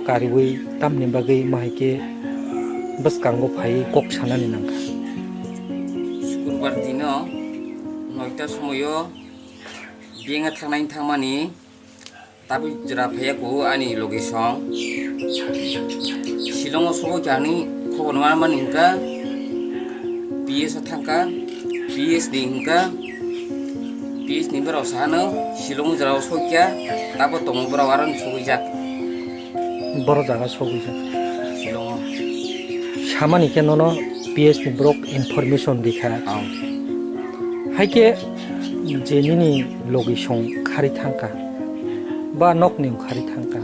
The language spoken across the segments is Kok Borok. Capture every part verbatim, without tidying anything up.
kariwi tamni bagwi ma hai khe bwskango phaiwi kok sanani nangkha. Sukurbar dino noita somoio benga thangnaini thangmani tabuk jora phaiya kuo ani logi song. Shillongo sogwi kha ani khobor manmani hwnkha P S o thangkha, P S ni hwnkha, P S ni borok sahano Shillong jora o sokya, tabo tongo borok aro sogwijak. Boro jaga sogwijak. Shillong o. Samani khe nono P S ni borok information rikha. Ang. Hai khe je nini logi song khari thangkha, ba nokni ongkhari thangkha.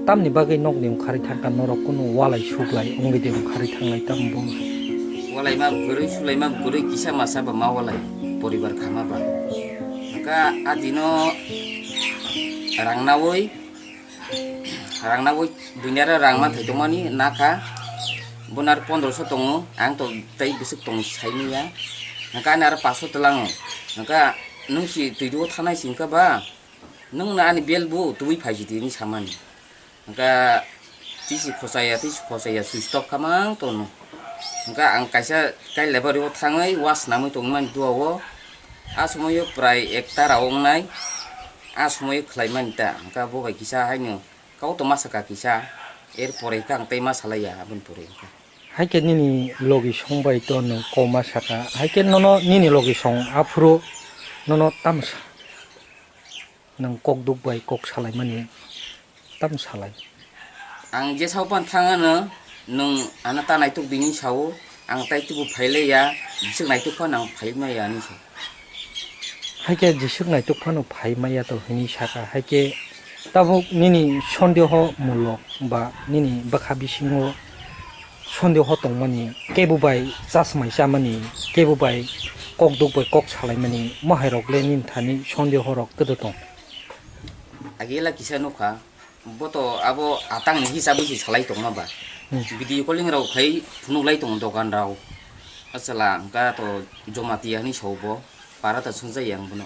Tamni bagwi nokni ongkhari thangkha norok kunu walai suklai wngwi de ongkhari thanglai tamo bo? Walai ma bwrwi sulai ma bwrwi kisa masa ba ma walai poribar khama ba. Hwnkha a dino rang nawi, rang nawi buini aro rang ma thai tongmani nakha. Bono aro pondroso tongo, ang to tei bwswk tongo saimanya. Hwnkha ani aro paso twlango. Hwnkha nwng si twi duo thanai si hwnkha ba? Nwng no ani bel bo tubui phaisidi hinwi samani. Hwnkha tisi khochaya, tisi khochaya, switch off khamang tono. Hwnkha ang kaisa kai laibari o thangwi was namwi tongmani dua o. A somoio prai ekta rao wngnai. A somoio khlaimani ta. Hwnkha bo bai kisa haino kau to ma saka kisa. Er pore hwnkha ang tei ma salaiya aboni pore hwnkha. Hai khe nini logi song bai to nwng kau ma saka. Hai khe nono nini logi song aphuru nono tamo sa? Nwng kok duk bai kok salaimani tam salai. Ang jesa o pan thang ano, nwng ano ta naituk di hinwi sao, ang tai tubu phai le ya, jiswk naituk phano ang phai maya hinwi sa. Hai khe jiswk naituk phano phai maya to hinwi saka, hai khe tabuk nini sondeho mulok ba nini bwkha bisingo sondeho tongmani, kebo bai chasmai chamani, kebo bai kok duk bai kok salaimani, mohairok le nini thani sondeho rok kwdw tong? Agila kisa nukha, bo to abo atang ni hisab bai se salai tongma ba. Hmm. Video calling rok khai phunuk lai tongo dokan rok. Achala hwnkha to Jamatia hinwi sao bo, para ta swngjak ya ang bono.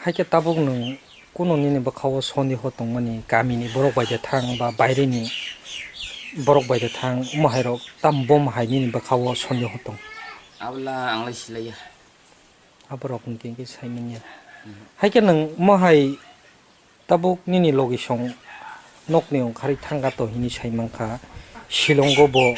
Hai khe tabuk nwng kunu nini bwkha-o sondeho tongmani, kamini borok bai de thang ba baireni borok bai de thang, omo hai rok tam bom hai nini bwkha-o sondeho tong? Abla ang lai silaiya. Aborok hwnkhe hwnkhe saimanya. Hmm. Hai khe nwng omo hai tabuk nini logi song nokni ongkhari thangkha to hinwi saimankha, Shillongo bo